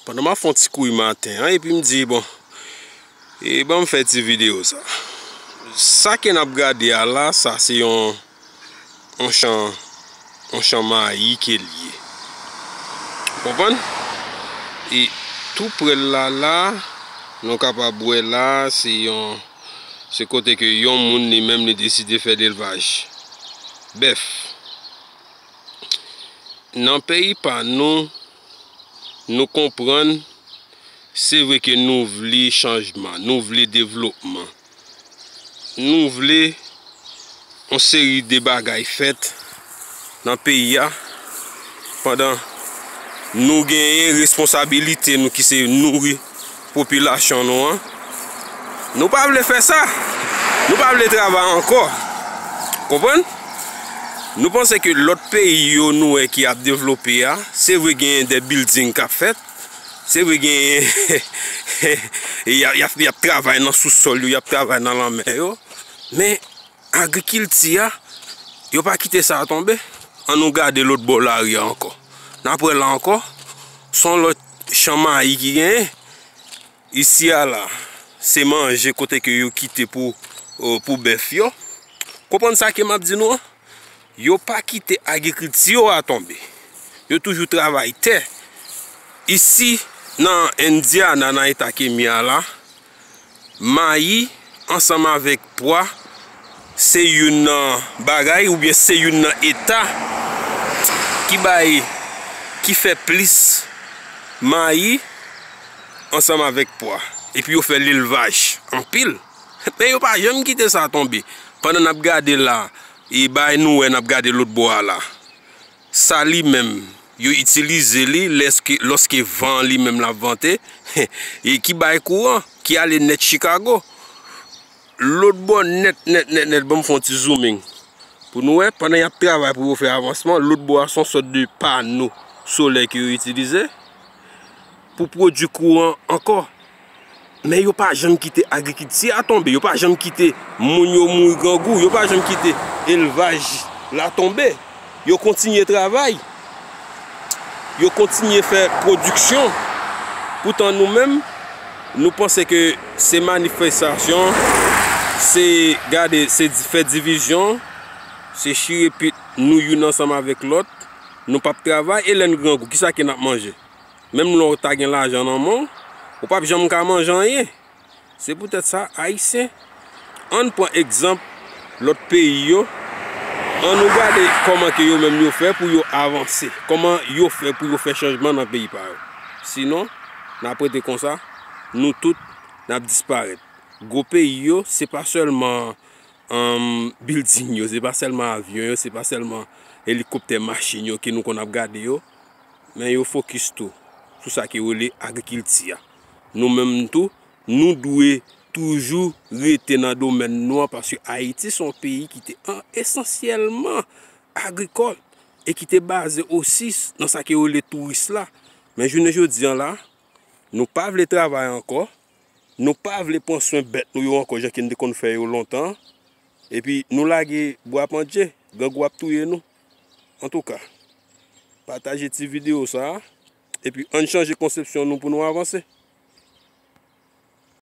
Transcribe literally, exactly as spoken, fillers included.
Pandan m ap fè yon ti kouy maten an, epi m di, bon, e ban m fè ti videyo sa. Sa ke n ap gade a la, sa se yon, yon chan, yon chan mayi ke l ye. Konprann? E tou pre l la, la, nou kapab wè la, se yon, se kote ke yon moun li menm li deside fè lelvaj bèf. Nan peyi pa nou, nou konprann, se vre ke nou vle chanjman, nou vle devlopman. Nou vle yon seri de bagay fèt nan peyi a, pandan nou genyen responsabilite nou ki se nouri popilasyon nou an. Nou pa vle fè sa. Nou pa vle travay ankò. Konprann? Nou panse ke lòt peyi yo nou wè ki ap devlope a, se vre genyen de bilding k ap fèt, se vre genyen y ap, y ap, y ap travay nan sousòl yo, y ap travay nan lanmè yo, men agrikilti a, yo pa kite sa tonbe. Ann nou gade lòt bò lari a ankò. N ap wè la ankò, se yon lòt chan mayi ki genyen. Isi a la, se manje kote ke yo kite pou, pou bèf yo. Konprann sa ke m ap di nou an? Yo pa kite agrikilti yo a tonbe. Yo toujou travay tè. Isi, nan Indiana, nan eta ke m ye a la, mayi ansanm avèk pwa, se youn nan bagay oubyen se youn nan eta ki bay, ki fè plis mayi ansanm avèk pwa. Epi yo fè lelvaj anpil. Men yo pa janm kite sa tonbe. Pandan n ap gade la, e bagay nou wè n ap gade lòt bò a la. Sa li menm, yo itilize li lèske, lòske van an li menm l ap vante, e ki bay kouran, ki ale nèt Chicago. Lòt bò nèt, nèt, nèt, nèt, ban m fè yon ti zooming. Pou nou wè, pandan y ap travay pou yo fè avansman, lòt bò a se yon sòt de pano solè ke yo itilize pou pwodui kouran ankò. Men yo pa janm kite agrikilti a tonbe, yo pa janm kite moun yo mouri grangou, yo pa janm kite elvaj la tonbe. Yo kontinye travay, yo kontinye fè pwodiksyon. Poutan nou menm, nou panse ke se manifestasyon, se gade, se di-, fè divizyon, se chire pit nou youn ansanm avèk lòt. Nou p ap travay, e lè n grangou, kisa ke n ap manje? Menm lè w ta gen lajan nan men w, ou p ap janm ka manje anyen. Se poutèt sa, Ayisyen, ann pran egzanp lòt peyi yo, ann nou gade kòman ke yo menm yo fè pou yo avanse, kòman yo fè pou yo fè chanjman nan peyi pa yo. Sinon, n ap rete konsa, nou tout, n ap disparèt. Gwo peyi yo, se pa sèlman, um, bilding yo, se pa sèlman avyon yo, se pa sèlman elikoptè, machin yo ke nou konn ap gade yo, men yo fokis tou sou sa ki rele agrikilti a. Nou menm tou, nou dwe toujou rete nan domèn nou an, paske Ayiti se yon peyi ki te an, esansyèlman agrikòl e ki te baze osi s-, nan sa ki rele touris la. Men jounen jodi an la, nou pa vle travay ankò, nou pa vle pran swen bèt nou yo ankò, jan ke n te konn fè yo lontan, epi nou lage bwa pandje, grangou ap touye nou. Antouka, pataje ti videyo sa a, epi ann chanje konsepsyon nou pou nou avanse.